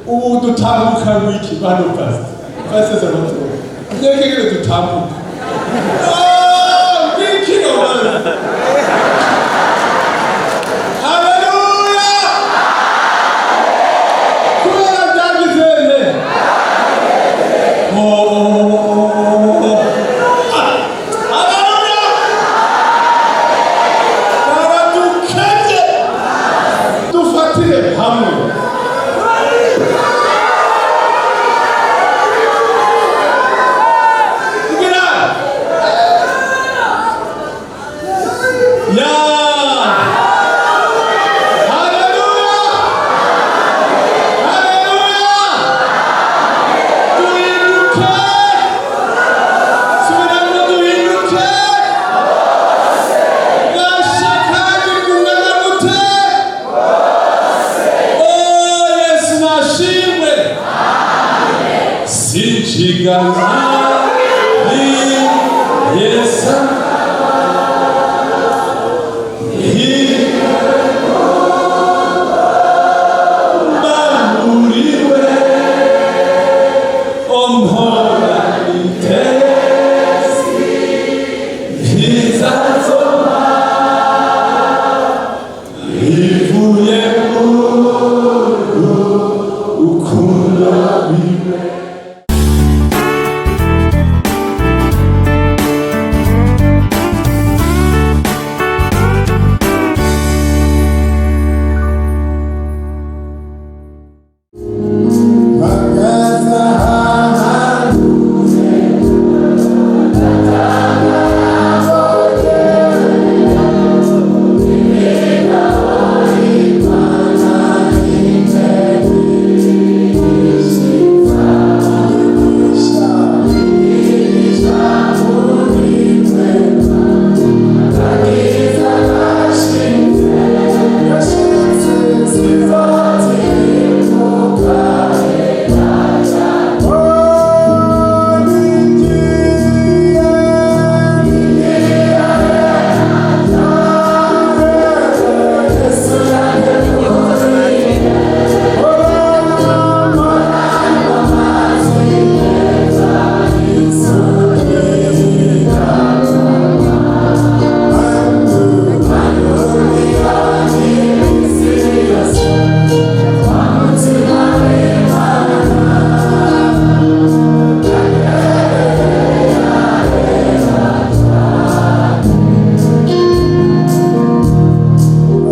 Ubu dutambuka wiki bano pastor Salvatore nyekegere dutambuka. Ah, wiki no. Haleluya! Kubera byagize nte? Oh. Haleluya! Baradukebye, dufatire hamwe. Kugira ya haleluya, haleluya, duhinduke, subiramo, duhinduke. Mwashakanye kungana gute? Oh, Yesu nashimwe. Sinshigana ni Yesu. Mbanguriwe ompora itesi ntizazoma ivuye mu rukundo rwiwe.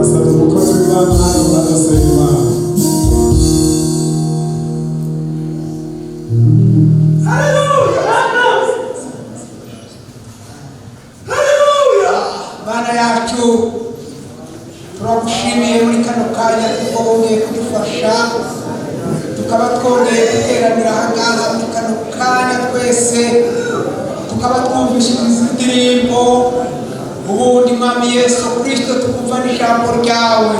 Asante umukozi w'Imana adasenga Imana. Mana yacu, turagushimiye muri kano kanya kuko wongeye kudufasha tukaba twongeye guteranira aha ngaha muri kano kanya twese, tukaba twumvise izi ndirimbo, ubundi Mwami Yesu Kristo tukumva n'ijambo ryawe.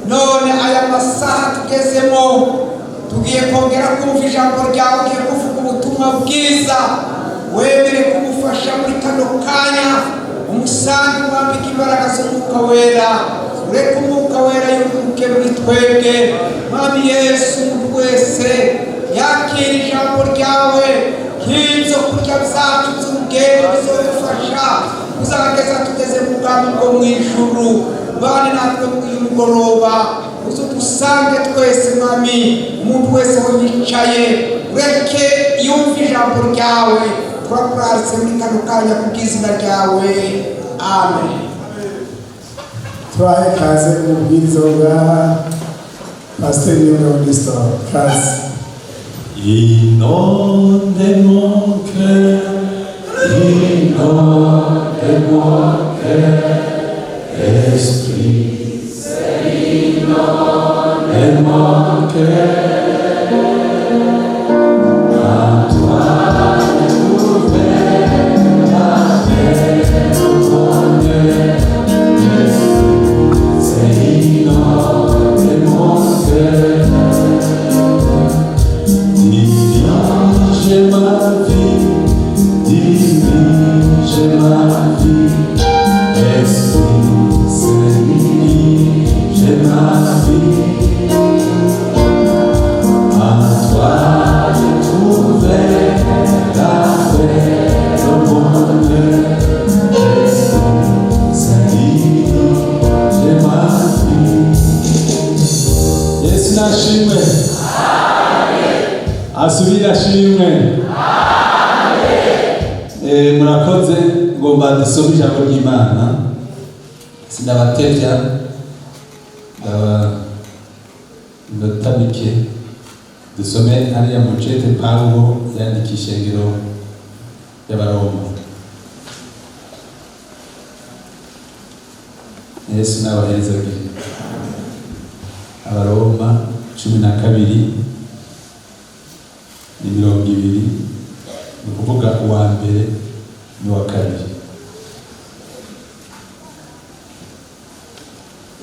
None aya masaha tugezemo tugiye kongera kumva ijambo ryawe, ugiye kuvuga ubutumwa bwiza. Wemere kumufasha muri kano kanya, umusange, umwambike imbaraga z'Umwuka Wera. Ureke Umwuka Wera yururuke muri twebwe. Mwami Yesu, umuntu wese yakira ijambo ryawe nk'ibyo kurya byacu by'urugendo bizodufasha kuzageza tugeze mu bwami bwo mu ijuru. Bane natwe muri uyu mugoroba, uze dusange twese. Mwami, umuntu wese aho yicaye ureke yumve ijambo ryawe. Turakuraritse muri kano kanya ku bw'izina ryawe, amen. Turahe kaze umubwiriza bwa Pasiteri Niyongabo Nestor, kaze. Inondez mon cœur, inondez mon cœur, Esprit, inondez mon cœur, à toi ouvert la terre, mon Dieu, c'est inondez mon cœur. Dirige ma vie, dirige ma vie, Esprit Saint, dirige ma vie. Nashimwe, asubire ashimwe. Murakoze. Ngomba dusome ijambo ry'Imana, sinabatevya, ndaba iminota mike. Dusome hariya mu cete Pawulo yandika ishengero ry'Abaroma. Yesu n'abahezagiye. Abaroma 12 ni 20, ni ukuvuga uwa mbere n'uwa kabiri.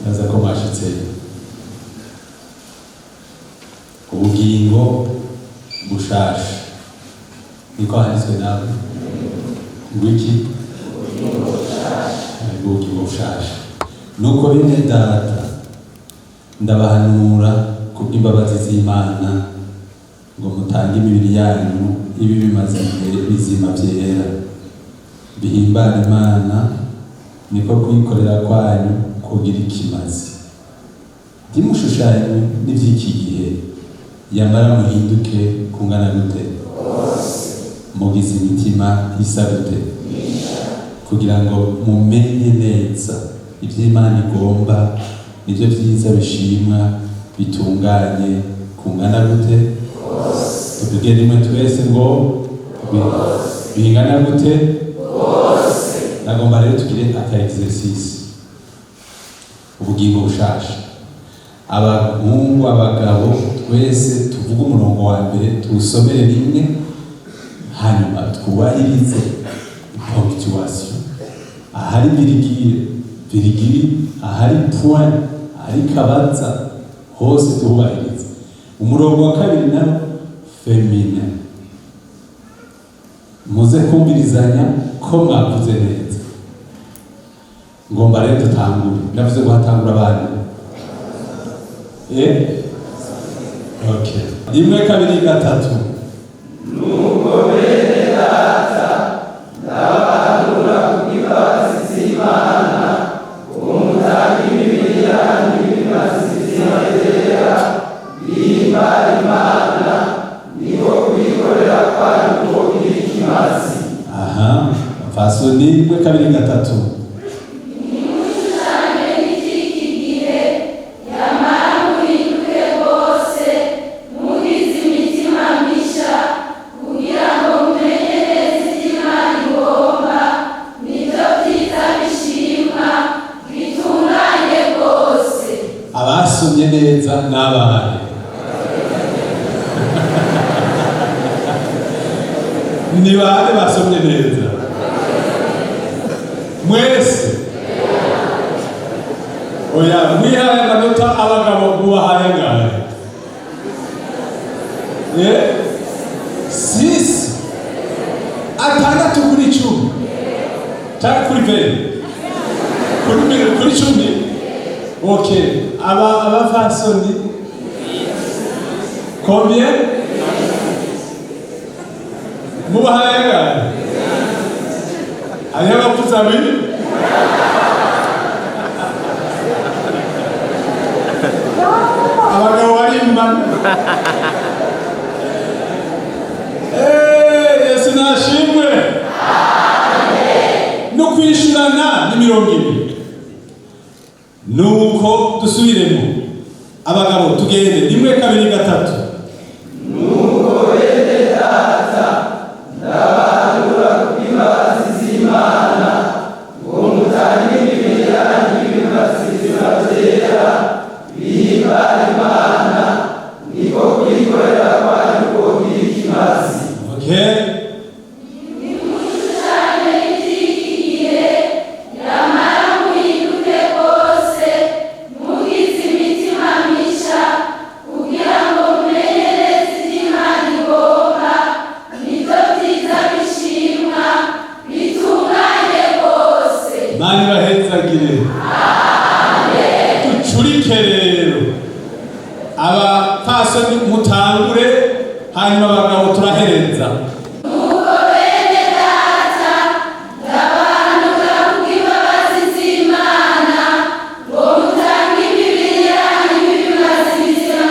Naza ko mwashitseyo. Ubugingo bushasha, niko handitswe nawe ngwiki? Ubugingo bushasha. Nuko bene Data, ndabahanura kubw'imbabazi z'Imana ngo mutange imibiri yanyu ibe bimaze bizima, byera, bihimbara Imana, niko kuyikorera kwanyu kugira ikimazi. Ntimushushanywe n'iby'iki gihe, yamara muhinduke kungana gute? Mugize imitima isa gute? Kugira ngo mumenye neza ibyo Imana igomba, nibyo byiza, bishimwa, bitunganye kungana gute? Tuvuge rimwe twese ngo bingana gute? Nagomba rero tugire aka exercice. Ubugingo bushasha, abahungu, abagabo, twese tuvuge umurongo wa mbere, tuwusomere rimwe, hanyuma twubahirize ponctuation: ahari virgule, virgule, ahari point, ahari kabaza, hose tuhubahirize. Umurongo wa kabiri nawo féminin, muze kumvirizanya ko mwavuze neza. Ngomba rero dutangure. Ndavuze ngo hatangura abandi. Okay, rimwe, kabiri, gatatu. Nuko bene Data, ndabahanura kubw'imbabazi z'Imana ngo mutange imibiri yanyu ibimaze bizima byera, bihimbara Imana, niko kuyikorera kwanyu kugira ikimazi. Aha, bapfasoni, rimwe, kabiri, gatatu. Ntimushushanywe n'iby'iki gihe, nyamara muhinduke rwose, mugize imitima misha, kugira ngo mumenye neza ibyo Imana igomba, nibyo byiza, bishimwa, bitunganye rwose. Abasomye neza n'abahe? Ni bande basomye neza mwese? Oya, mwihaye amanota. Abagabo mubahaye angahe? 6, 6 kuri 10 cyangwa kuri 20? Kuri 10. Okay, aba abafasoni combien? Mubahaye angahe? Hariho abavuze abiri. Abagabo barimana. Yesu nashimwe. No kwishurana ni 20. Nuko dusubiremo. Abagabo, tugende, rimwe, kabiri, gatatu. Nuko bene Data, ndabahanura kubw'imbabazi z'Imana ngo mutange imibiri yanyu ibimaze bizima byera, bihimbara Imana, niko kuyikorera kwanyu kugira ikimazi. Okay. Ntimushushanywe n'iby'iki gihe, nyamara muhinduke rwose, mugize imitima misha, kugira ngo mumenye neza ibyo Imana igomba, nibyo byiza, bishimwa, bitunganye rwose. Imana ibahezagire. Ducurike rero. Abapfasoni mutangure, hanyuma abagabo turahereza. Nuko bene Data, ndabahanura kubw'imbabazi z'Imana ngo mutange imibiri yanyu ibimaze bizima.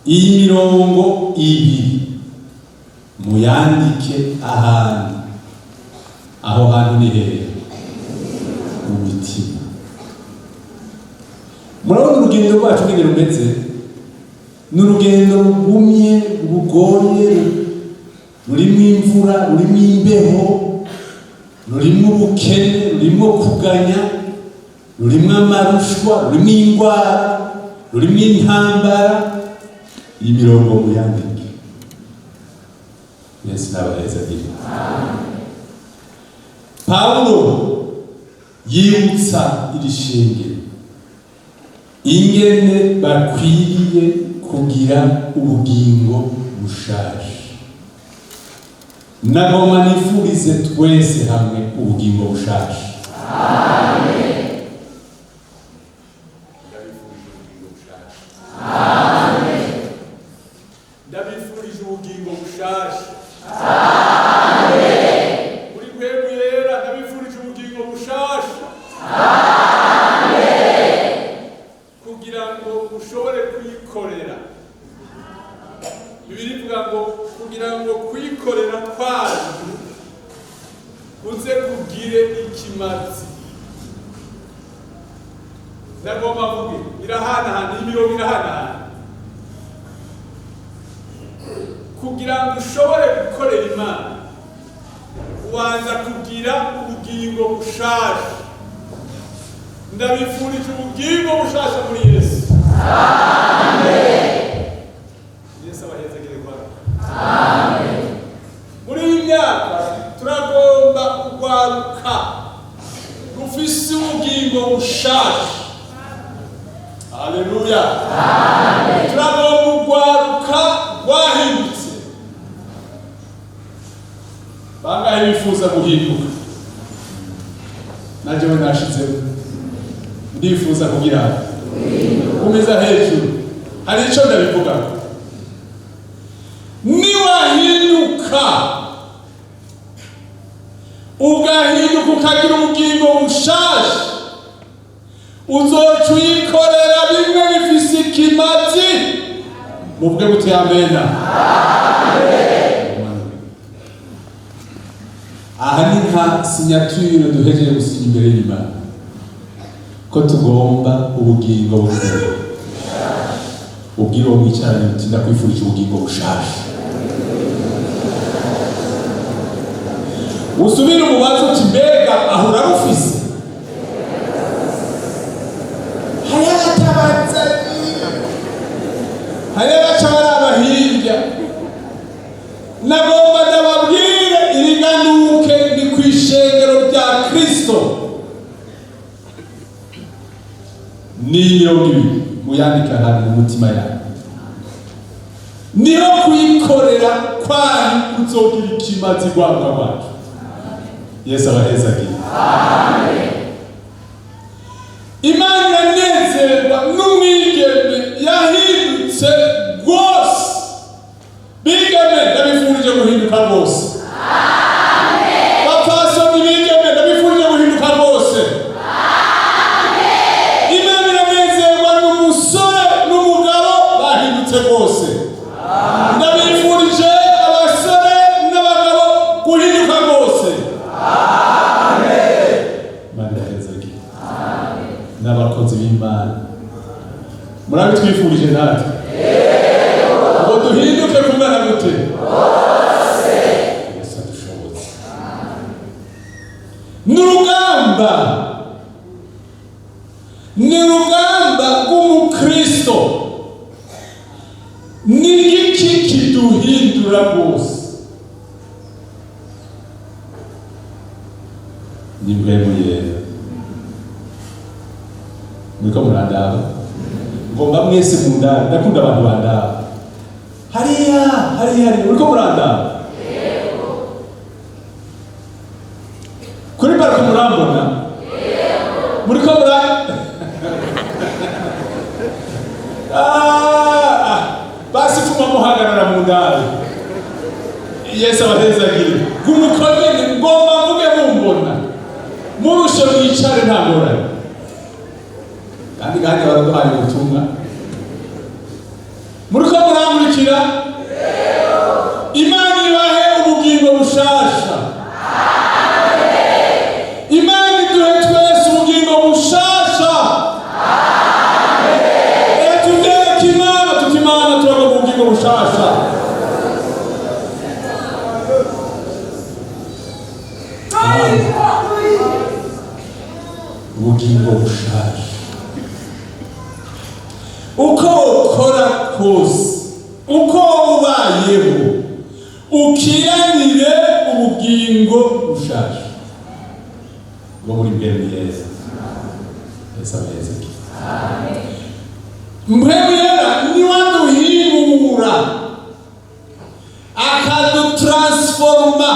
Iyi mirongo ibiri muyandike ahantu. Aho hantu ni hehe? Mu mitima. Murabona urugendo rwacu ngene rumeze? Ni urugendo rugumye, rugoye, rurimo imvura, rurimo imbeho, rurimo ubukene, rurimo kuganya, rurimo amarushwa, rurimo indwara, rurimo intambara. Iyi mirongo muyandike. Yesu n'abaheza. Pawulo yibutsa iri shengero ingene bakwiriye kugira ubugingo bushaje. Nagomba nifurize twese hamwe ubugingo bushaje. Ndabifurije ubugingo bushaje. Ndabifurije ubugingo bushaje. Muri Mpwemu Yera, ndabifurije ubugingo bushasha kugira ngo ushobore kuyikorera. Bibiliya ivuga ngo kugira ngo kuyikorera kwanyu kuze kugire ikimazi. Ndagomba mvuge irahanahana, imirongo irahanahana. Kugira ngo ushobore gukorera Imana, ubanza kugira ubugingo bushaje. Ndabifurije ubugingo bushasha muri Yesu. Yesu abahezagire kwa muri iyi myaka. Turagomba kugwaruka rufise ubugingo bushaje. Haleluya! Turagomba urwaruka rwahindutse. Bangahe bifuza guhinduka? Nanjye we nashizemo, ndifuza kugira kumeza hejuru. Hari icyo ndabivuga: niwahinduka, ugahinduka ukagira ubugingo bushaje, uzoca uyikorera bimwe bifise ikimazi. Muvuge muti amena. Aha ni nka signature duhejeje gusinya imbere y'Imana ko tugomba ubugingo buzima. Ubwira uwo mwicaranye uti: "Ndakwifurije ubugingo bushaje." Usubire umubaze uti: "Mbega aho urarufise?" Hayatabatsani, hariyo abaca baraba hirya. Nagomba ndababwire, iriganuke ni ku ishengero rya Kristo. Ni 20, muyandike ahantu mu mutima yawe. Niho kuyikorera kwanyu kuzogira ikimazi. Rwanga rwacu, Yesu abahezagire. Imana iranezerwa n'umwigeme yahindutse rwose. Bigeme, ndabifurije guhinduka rwose. Bapfasoni bigeme, ndabifurije guhinduka rwose. Imana iranezerwa n'umusore n'umugabo bahindutse rwose. Ndabifurije abasore n'abagabo guhinduka rwose. Imana irahezagire n'abakozi b'Imana. Murabitwifurije natwe ngo duhinduke kungana gute? Yesu adushobotse. Ni urugamba, ni urugamba rw'umukristo. Ni igiki kiduhindura rwose? Ni Mpwemu Yera. Muriko murandaba? Ngomba mwese mundaba. Ndakunda abantu bandaba. Hariya, hariya, hariya, muriko murandaba? Kuri parike murambona? Muriko mura Ah, basi pfuma muhagarara mu ndabe. Yesu abahezagire. Gumukomene, ngomba mvuge mumbona. Murushe mwicare, nta ngorane. Kandi baraduhaye ubutumwa. Muriko murandaba? Murankurikira? Imana ibahe ubugingo bushasha. Imana iduhe twese ubugingo bushasha. Tubyereke Imana tuti: "Imana, turagomba ubugingo bushasha." Amen. Ubugingo bushasha, uko ukora kose, uko ubayeho, ukiranire ubugingo bushasha bwo muri Mpwemu Yera. Yesu abahezeke. Mpwemu Yera niwe aduhingura, akadutransforma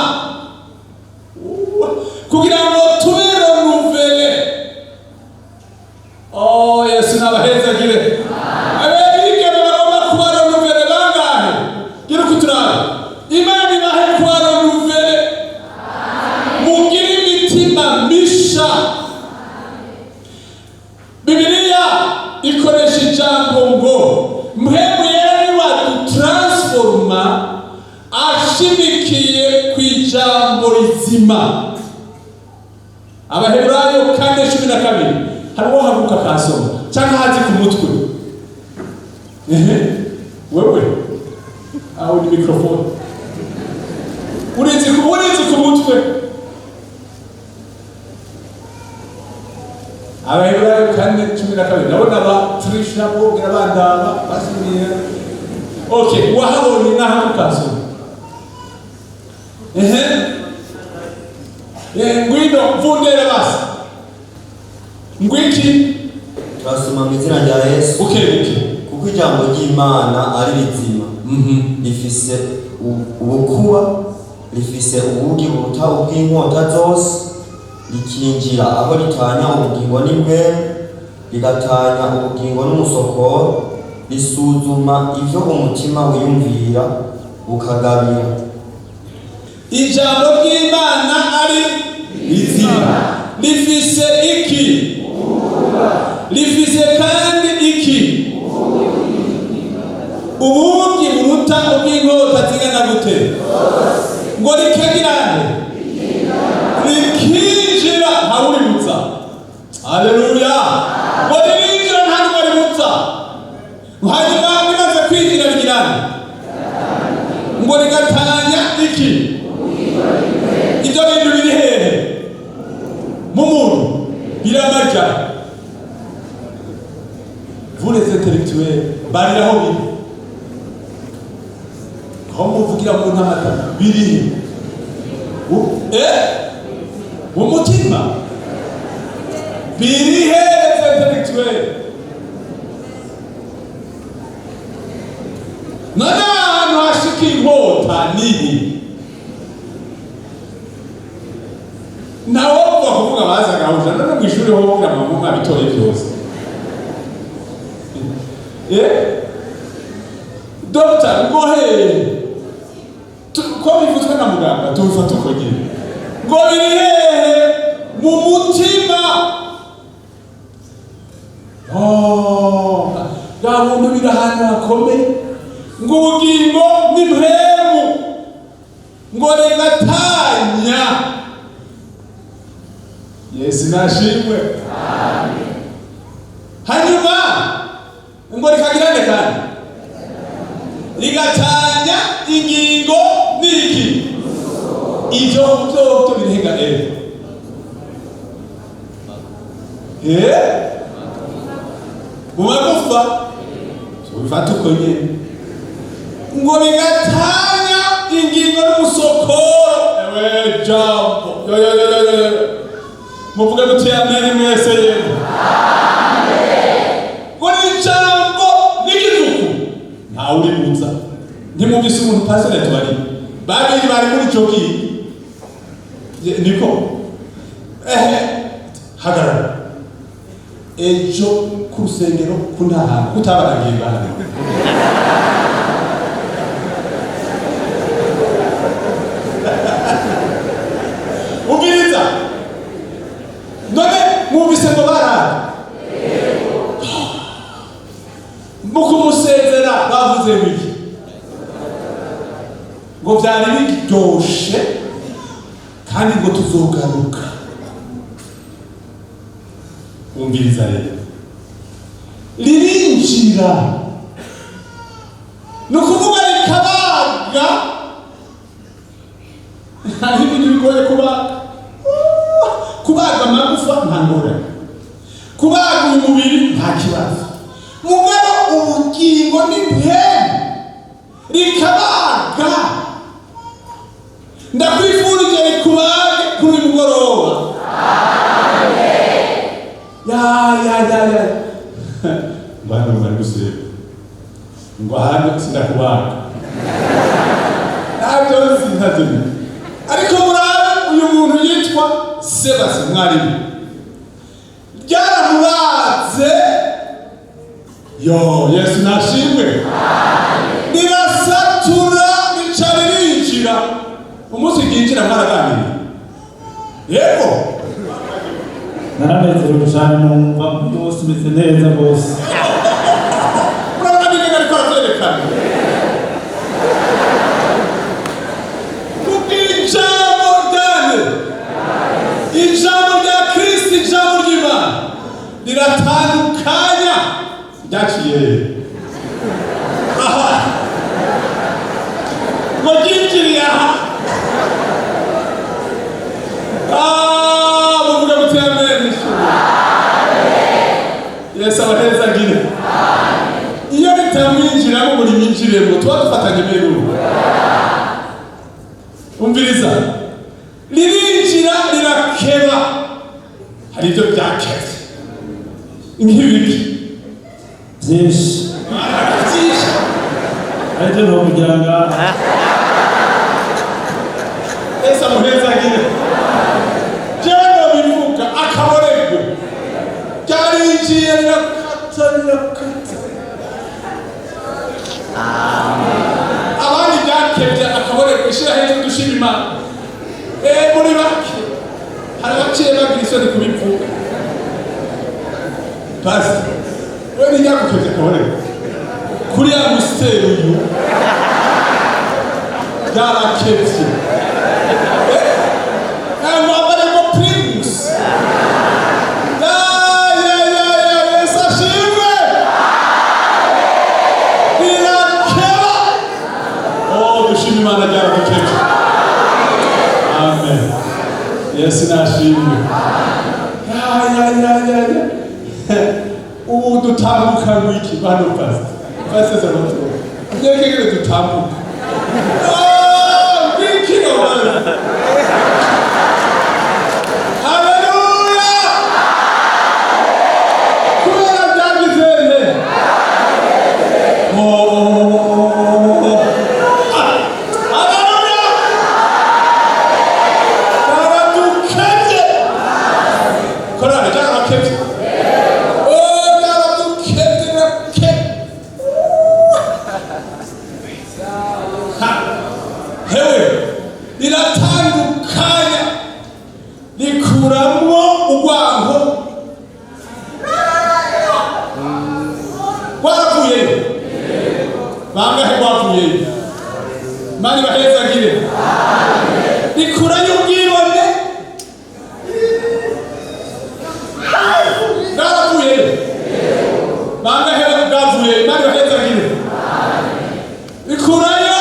kugira ngo tube renouvelés. Oh, Yesu nabahezagire. Abigeme bagomba kuba renouvelés bangahe? Gira uko turabe. Imana ibahe kuba renouvelés, mugire imitima misha. Bibiliya ikoresha ijambo ngo Mpwemu Yera niwe adutransforma ashimikiye ku ijambo rizima. Abaheburayo 4:12. Hari uwo haguruka akasoma cyangwa hazi ku mutwe? Ehe, wewe aho ni microphone, urizi ku mutwe? Abaheburayo 4:12. Ndabona ba Trisha bogera bandaba basubiye. Okay, wahabonye nahaguruka asoma. Ehe. Ngwino mvundera basi. Ngwiki? Turasoma mu izina rya Yesu. Buke buke. Kuko ijambo ry'Imana ari rizima, rifise ubukuba, rifise ubugi buruta ubw'inkota zose, rikinjira aho ritanya ubugingo n'impwemu, rigatanya ubugingo n'umusokoro, risuzuma ivyo umutima wiyumvira, ukagabira. Ijambo ry'Imana ari rizima, rifise iki? Rifise kandi iki? Ubugi buruta ubw'inkota zingana gute? Ngo rikagirane, rikinjira, ntawuributsa. Haleluya! Ngo ririnjira, nta n'umwe ributsa. Hanyuma rimaze kwinjira rigirane, ngo rigatanya iki? Ibyo bintu biri hehe mu muntu? Biramaja. Vous les intellectuels, bariraho biri, aho muvugira mu ntamata birihe? Mu mutima birihe, les intellectuels? None ahantu hashika inkota nihe? Nawe uva kuvuga bazaga ahuja none mu ishuri ho kugira ngo mwabitoye byose. Dr ngo hehe? Ko bivuzwe na muganga, tubifata uko nyine. Ngo biri hehe? Mu mutima. Oh, bwa buntu biri ahantu hakomeye. Ngo ubugingo n'impwemu, ngo rigatanya. Yesu nashimwe. Hanyuma ngo rikagirane kandi rigatanya ingingo n'iki? Ibyo byo birihenga mu magufa. Tubifata uko nyene. Ngo bigatanya ingingo n'umusokoro. Ewe jambo, yo yo yo yo yo, muvuge muti amen mwese. Yego, ngo ni ijambo n'igicuku, ntawe uributsa. Ntimwumvise umuntu pasiteri tubari babiri bari muri icyo gihe niko ehe hagarara ejo ku rusengero ku nta hantu kutabaragiye bana. Umviriza, none mwumvise ngo barara mu kumusezera bavuze biki? Ngo byari biryoshe kandi ngo tuzogaruka. Umviriza rero, ririnjira, ni ukuvuga rikabaga. Hariho ibintu bigoye kubaga. Kubaga amagufa nta ngorane, kubaga uyu mubiri nta kibazo, mugabo ubugingo n'impemu rikabaga. Ndakwifurije rikubage kuri uyu mugoroba. Ya ya ya ya, ngo hano bari gusenga, ngo hano sindakubaga, ntabyo nzi, ntabyo nzi. Ariko murabe uyu muntu yitwa Sebasi, mwarimu, ryaramubaze. Yo, Yesu nashimwe! Rirasatura, rica ririnjira. Umunsi ryinjira mwaraganiriye? Yego. Naranezerewe cyane, numva byose umeze neza rwose. Urabona bimwe ariko aravyerekana kubw'ijambo ryane, ijambo rya Kristo, ijambo ry'Imana riratandukanya. Ryaciye aha, ngo ryinjiriye aha. Ah, muvuge muti amen. Yesu abahezagire. Iyo ritamwinjiramo ngo rimwinjiremo, tuba dufatanye imirimo. Umviriza, ririnjira, rirakeba. Hari ibyo byakebye nk'ibiki? Byinshi. Byinshi. Aribyo ntukugira ngaha. Ese amuhezagire. Jewe bivuga akaborerwe, ryarinjiye, rirakata, rirakata. Abandi byakebye akaborerwe, ishyira hejuru dushima Imana. Muri bake hari abaciye bagira isoni kubivuga. Pastor, we ntiryagukebye akaborerwe kuri ya musiteri? Uyu byarakebye wambaremo Primus. Ya ya ya ya, Yesu ashimwe! Rirakeba. Oh, dushima Imana, ryaradukebye. Amen, Yesu nashimwe. Ya ya ya ya ya, ubu dutambuka wiki bano. Pastor, Salvatore, nyekegere dutambuka. Ah, wiki no. Haleluya! Kubera byagize nte? Oh. Ah, haleluya! Byaradukebye. Korale, byaradukebye. Oh, byaradukebye, birakebye. Ha. Hewe, riratandukanya, rikuramwo urwango rwaravuyeyo. Bangahe rwavuyeyo? Mani bahezagire. Rikurayo ubwibone, bwaravuyeyo. Bangahe bwavuyeyo? Mani bahezagire. Rikurayo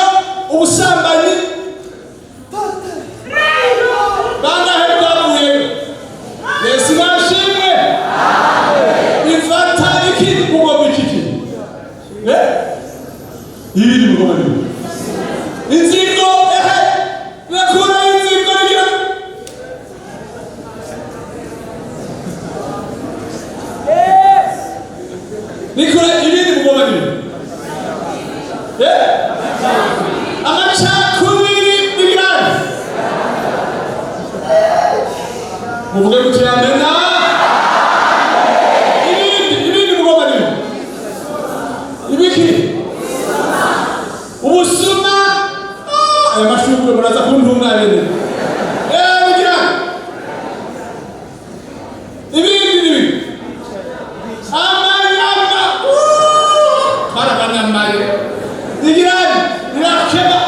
ubusambanyi. Bangahe bwavuyeyo? Yesu nashimwe! Ifata iki mugomba iki ki? Eh, ibindi mugomba ni inzigo. Ehe, nakurayo inzigo, rigira. Nikura ibindi mugomba ni, eh, amacakubiri n'ibirani. Muvuge muti amena. Ibindi, ibindi mugomba ni ibiki? Ubusuma. Ah, aya mashurwe muraza kuntunga bene. Eh, bigira ibindi nibi amanyama karabanyamaye. Bigira rirakeba.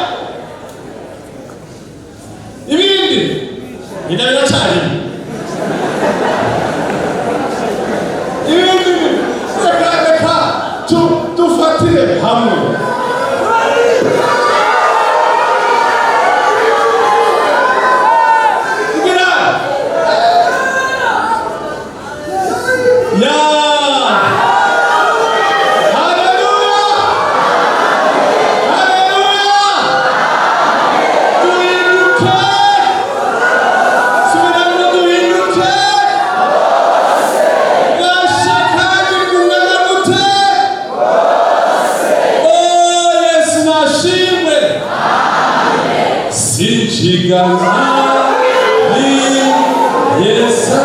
Nishigana Yesu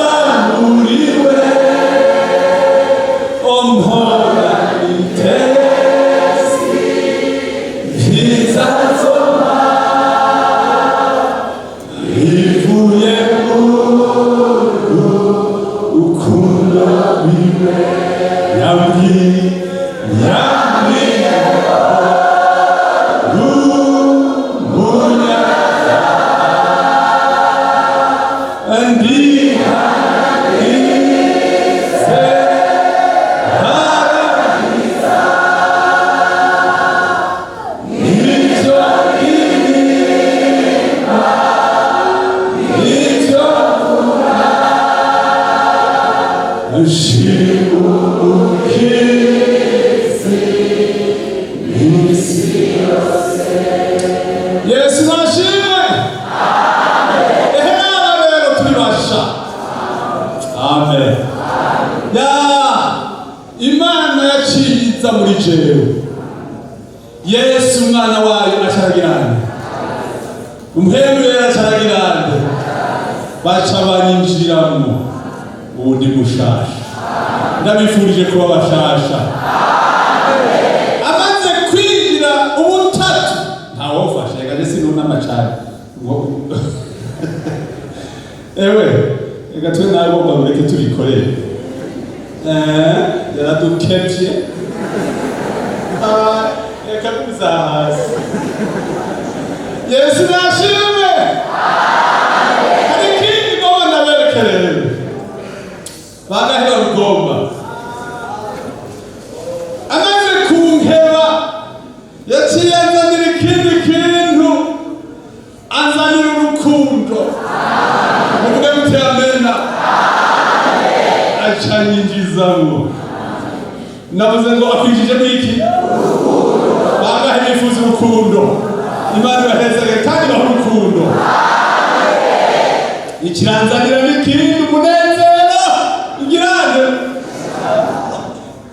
Bamuriwe Omhora itesi Bizazoma Ivuye mu Ukunda biwe Yambwiye Yambwiye Rumunya Ndi Ise Haramiza Nivyo Inima Nivyo Yesu nashimwe. Ehe, naba rero turi basha. Amen. Ya Imana yaciye iza muri jewe. Yesu umwana wayo acaragirane. Umuhemu rero acaragirane. Baca banyinjiramwo. Ubu ndi mushasha. Ndabifurije kuba bashasha. Amaze kwinjira ubutatu ntawofashe reka je sinunama cane ngo ewe reka twe nabomba mureke tubikorere. Yaradukevye. Ah, reka kuza hasi. Yesu nashimwe. Hari ikindi ngomba ndabereke rero bagaheba rugomba amaze kunkeba yaciye anzanira ikindi kintu, anzanira urukundo. Muvuge muti amena. Acanyinjizamwo. Navuze ngo akwinjijemo iki? Bangahe bifuza urukundo? Imana ibahezage kandi bahe urukundo. Ikiranzanira n'ikindi, umunezero. Igirane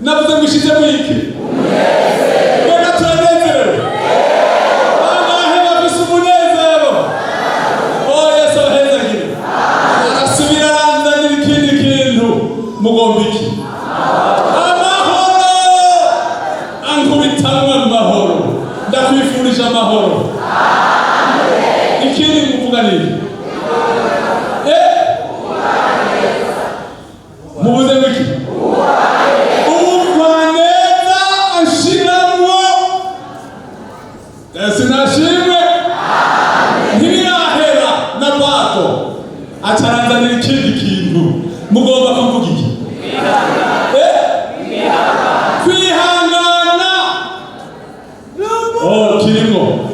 navuze ngo ishizemo iki? Mbega turanezerewe? Bangahe bafise umunezero? Oh, Yesu abahezagire. Arasubira aranzanira ikindi kintu. Mugomba iki? Amahoro. Ankubitamwe amahoro. Ndakwifurije amahoro. Ikindi muvuga ni iki? Mubuze ngo iki? Umugwaneza ashiramwo. Yesu nashimwe. Ntibirahera na bato acaranzanira ikindi kintu. Mugomba kuvuga iki? Kwihangana. Oh, kirimo.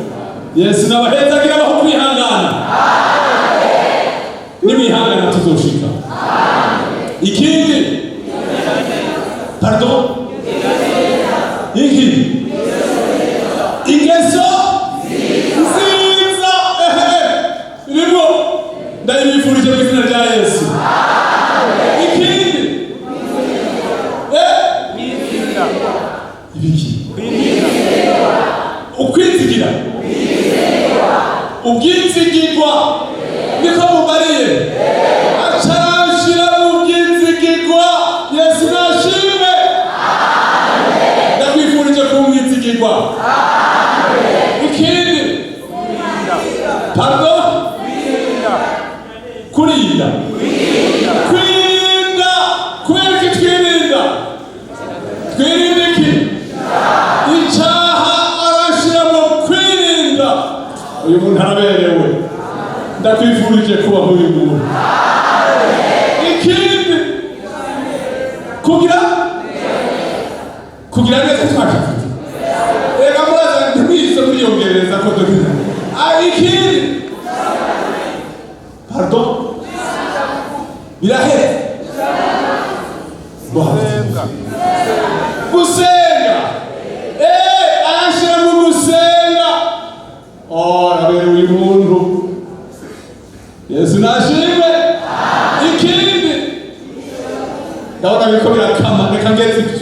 Yesu nabahezagira abaho kwihangana. Nimwihangana tuzoshika. Ikindi, pardon, iki ingeso nziza. Ehe, irimo. Ndayibifurije mu izina rya Yesu. Ikindi, ibiki? Ukwizigira, ubwizigirwa niko mubariye. Acarashira mu bwizigirwa. Yesu nashimwe. Ndakwifurije kuba umwizigirwa. Ikindi, pardon, kurinda. Kwirinda. Kubera iki twirinda? Twirinda iki? Icyaha. Arashiramo kwirinda. Uyu muntu araberewe. Ndakwifurije kuba nk'uyu muntu. Ikindi, kugira neza twashize. Reka muraza ntimwize muriyongereza ko dore. Ah, ikindi, pardon, birahera. Gusenga. Arashira mu gusenga. Oh, araberewe uyu muntu. Yesu nashimwe. Ikindi, ndabona biriko birakama. Reka ngeze ibyo.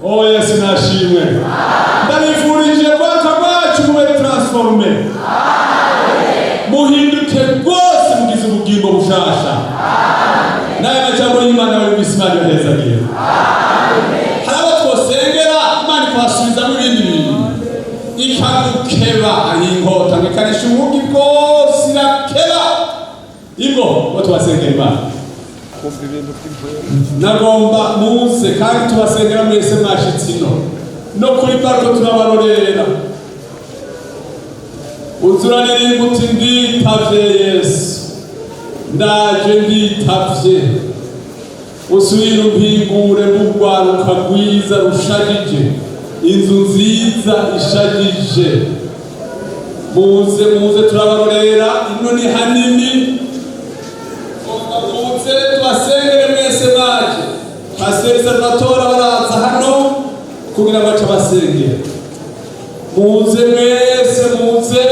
Oh, Yesu nashimwe. Ndabifurije rwaka rwacu mube transformé, muhinduke rwose, mugize ubugingo bushasha. N'aya majambo y'Imana bari Imana yohezagiye. Hari abo twosengera Imana ikabasubizamo ibindi bintu, ikagukeba ari inkota ngo ikarisha ubugi bwose, irakeba ingo ngo tubasengera Imana. Nagomba muze kandi tubasengera mwese mwashitse ino no kuri parko turabarorera. Uzuranirimba uti: "Nditavye Yesu, ndaje nditavye, usubire umpingure mu rwaruka rwiza rushajije, inzu nziza ishajije." Muze, muze, turabarorera. Ino ni hanini. Muze tubasengere mwese mwaje. Pasiteri Salvatore baraza hano kugira ngo ace abasengere. Muze mwese, muze.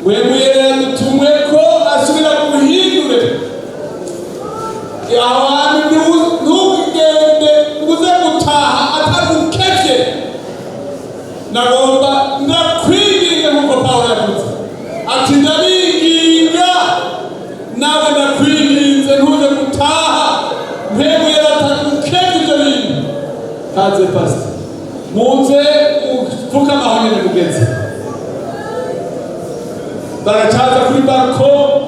Mwemuyerera dutumwe ko asubira guhindure aho hantu. Ntugende ngo uze gutaha atagukevye. Nagomba ndakwinginga, nk'uko Pawulo yavuze ati: "Ndabinginga", nawe ndakwinginze, ntuze gutaha mpemuyera atagukevye ibyo bintu. Kaze pastor, muze mupfukame aho nyene mugeze. Baracaza kuri balcon.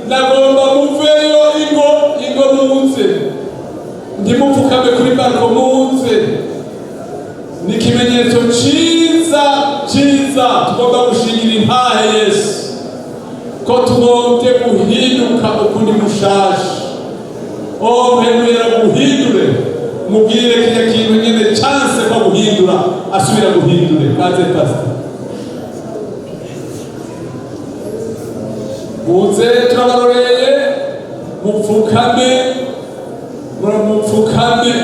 Nagomba muveyo, ingo, ingo, muze, ntimupfukame kuri balcon, muze. Ni ikimenyetso ciza ciza tugomba gushingira intahe Yesu ko tugombye guhinduka ukundi mushasha. O mpemuyera guhindure, mubwire kirya kintu nyene chance ko guhindura, asubira guhindure. Kaze pastor, muze, turabaroreye. Mupfukame, mupfukame.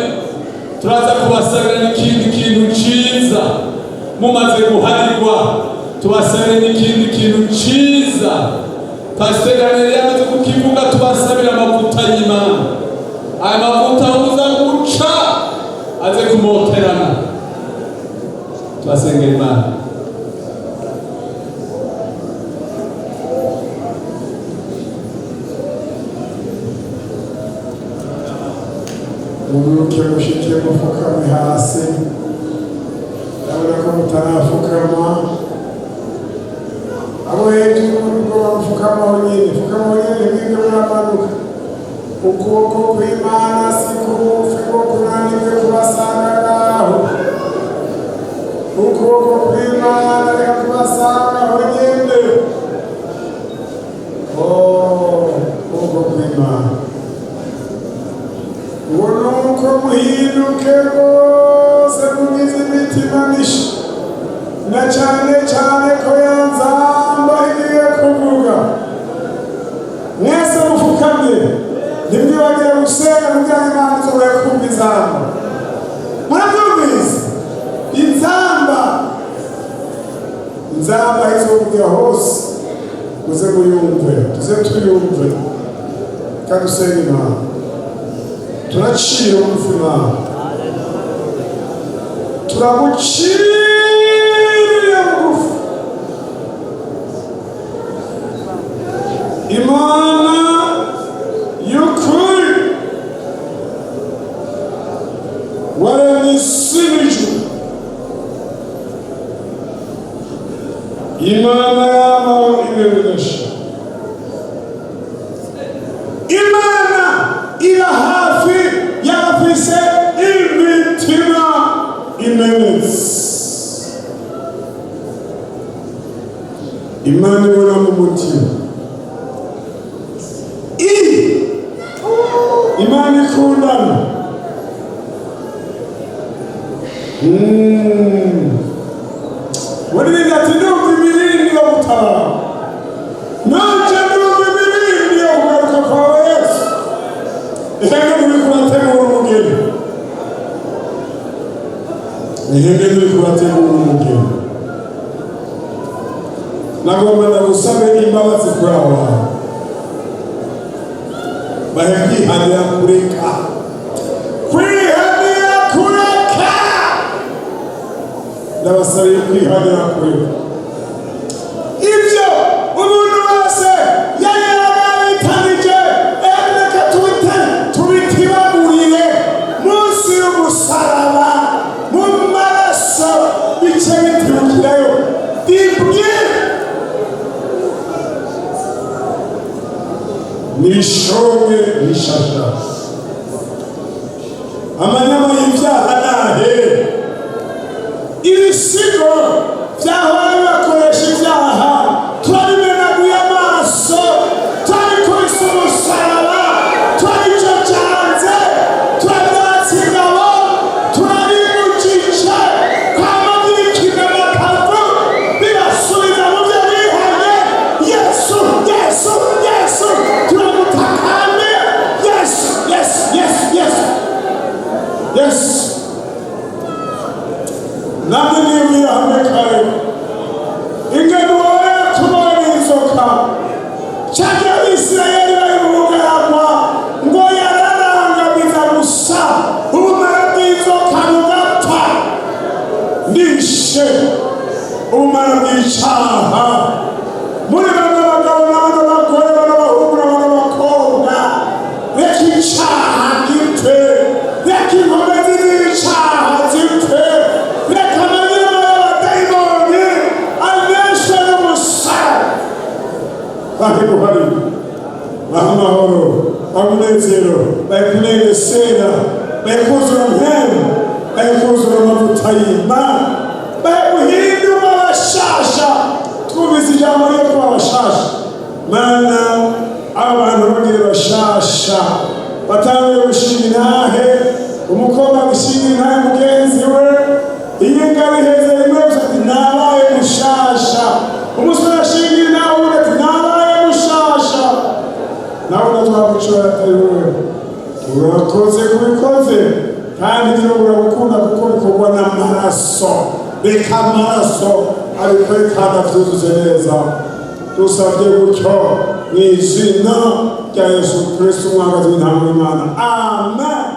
Turaza kubasabira n'ikindi kintu ciza mumaze guharirwa. Tubasabire n'ikindi kintu ciza, pasiteri Haneri yamaze kukivuga. Tubasabire amavuta y'Imana. Aya mavuta uza guca aze kumoterana. Tubasengera Imana. Muguruke mushike mufukame hasi. Ndabona ko mutarafukama. Abo hejuru murugo bamufukamaho nyine, fukamaho nyine, mwebwe muramanuka. Ukuboko kw'Imana si kugufi ngo kunanirwe kubasanga ngaho. Ukuboko kw'Imana reka kubasangaho nyine. Oh, ukuboko kw'Imana ngo nuko muhinduke rwose, mugize imitima misha, na cyane cyane ko ya nzamba igiye kuvuga. Mwese mufukamye, ntimwibagire gusenga kugira ngo Imana izobora kumva inzamba. Murabyumvise? Inzamba, inzamba izovugira hose, muze muyumve, tuze tuyumve kandi usenge Imana. Turacira bugufi Imana, turaguciriye bugufi Imana y'ukuri, waremye isi n'ijuru, Imana y'amahoro ibihe bidashira, Imana ira hafi y'abafise imitima imenetse. Imana ibona mu mutima. I Imana ikundana. Waririmbye ati: "Ndumva imirindi yo gutabara, nanje ndumva imirindi yo kugaruka kwawe Yesu." Ihenge riri kurategura umugeni, ihenge riri kurategura umugeni. Nagomba ndagusabe imbabazi kuri abo bantu, bahe kwihanira kureka, kwihanira kureka. Ndabasabiye kwihanira kure ibyo umuntu wese yari yarabitanije. Reka tubitibagurire munsi y'umusaraba mu maraso, bice bitibukirayo dibwe nishonge nishasha. Amanyama y'ibyaha nahe, ibisigo byahora bibakoresha ibyaha turabimenaguye amaso, turabikubise umusaraba, turabicocanze, turabyatsa ingabo, turabimujije kwama byikina amatavu bibasubiza mu byo bihanye. Yesu, Yesu, Yesu, turagutakambye. Yesu, Yesu, Yesu, Yesu, Yesu. Namwe niyumvira hamwe kare ingendo wawe yatumara inzoka cyangwa Abisirayeli bari mu bugaragwa, ngo yararangamiza gusa ubumara bw'inzoka bugapfa. Nishe ubumara bw'icyaha muri bano bagabo n'abano bagore, bano bahungu n'abano bakobwa. Reka icyaha gipfe, reka inkomezi z'icyaha zipfe, reka amanyama y'abadayimoni aneshwe n'umusaraba. Bahe buhari, bahe amahoro, bahe umunezero, bahe kunegesera, bahe kuzura mpemu, bahe kuzura amavuta y'Imana, bahe guhindurwa abashasha. Twumvise ijambo ryo kuba abashasha. Mana, aba bantu bagire bashasha, batanguye gushinga intahe, umukobwa gushinga intahe mugenzi we, iyo ingabo iheze rimwe gusa ati: "Nabaye mushasha." Umusore ashinga intahe uwundi ati: "Nabaye mushasha." Nawe unatwagucura atari wowe urakoze kubikoze, kandi ibyo uragukunda kuko bikorwa n'amaraso. Reka amaraso abikore kandi abyuzuze neza. Dusabye gutyo mu izina rya Yesu Kristo, umwagazi w'intama w'Imana, amen.